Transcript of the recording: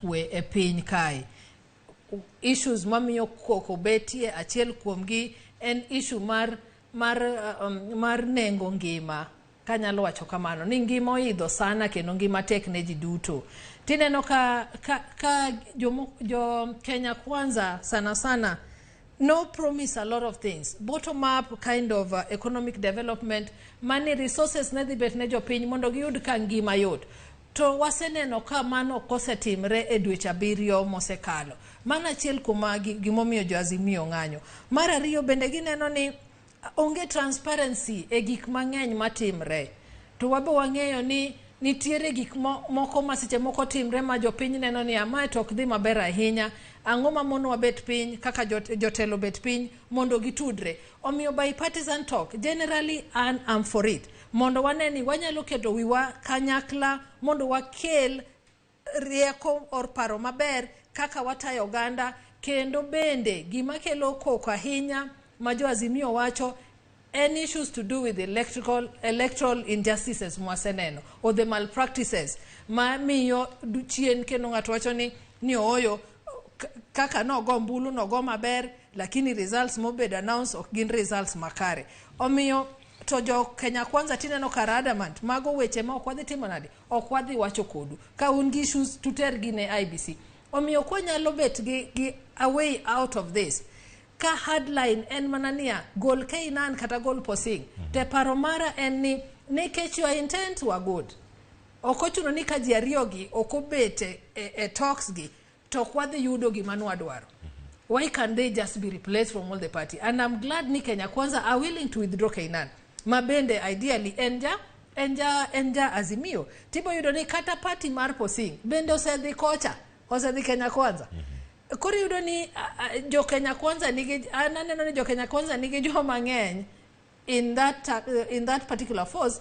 Kwe e piny kae. Issues mamiyo koko betie, achiel kuomgi en issue mar nengo ngima. Kanyalo wacho kamano ni ngima oidho sana kendo ngima tek ne ji duto. Tineno ka jo Kenya Kwanza sana sana no promise a lot of things, bottom up kind of economic development mani resources ne dhi bet ne jopiny mondo giyud ka ngima yot. To waseneno ka mano ok osetimre e dweche 7 mosekalo. Mano achiel kuom gimomiyo jo Azimio ng'anyo. Mar ariyo, bende gineno ni onge transparency e gik mang'eny matimre. To wabe wang'eyo ni nitiere gik moko ma seche moko timre ma jopiny neno ni amae to ok dhi maber ahinya. Ang'o ma monowa bet piny kaka jotelo bet piny mondo gitudre? Omiyo bipartisan talk, generally an am for it. Mondo wane ni wanyalo keto wiwa kanyakla mondo wakel rieko or paro maber kaka watayo oganda. Kendo bende gima kelo koko ahinya ma jo Azimio wacho en issues to do with electoral injustices mwaseneno or the malpractices ma miyo chien. Kendo ng'ato wacho ni ooyo, kaka nogo ombulu nogo maber, lakini results mobedo announce ok gin results makare. Omiyo to jo Kenya Kwanza tineno kar adamant mago weche ma ok wadhi timo nade, ok wadhi wacho kodu ka un gi issues tutergi ne IEBC. Omiyo kwanyalo bet gi a way out of this ka hardline en mana niya gol Keinan kata gol Posing. Te paro mara en ni nikech your intent were good, ok ochuno ni ka ji ariyo gi ok obet e talks gi to ok wadhi yudo gima nwadwaro. Why can't they just be replaced from all the party? And I'm glad ni Kenya Kwanza are willing to withdraw Keinan, ma bende ideally en ja Azimio. Tibo yudo ni kata party mar Posing bende osedhi kocha, osedhi Kenya Kwanza. Koro iyudo ni jo Kenya Kwanza nigi, an aneno ni jo Kenya Kwanza nigi joma ng'eny in that particular force.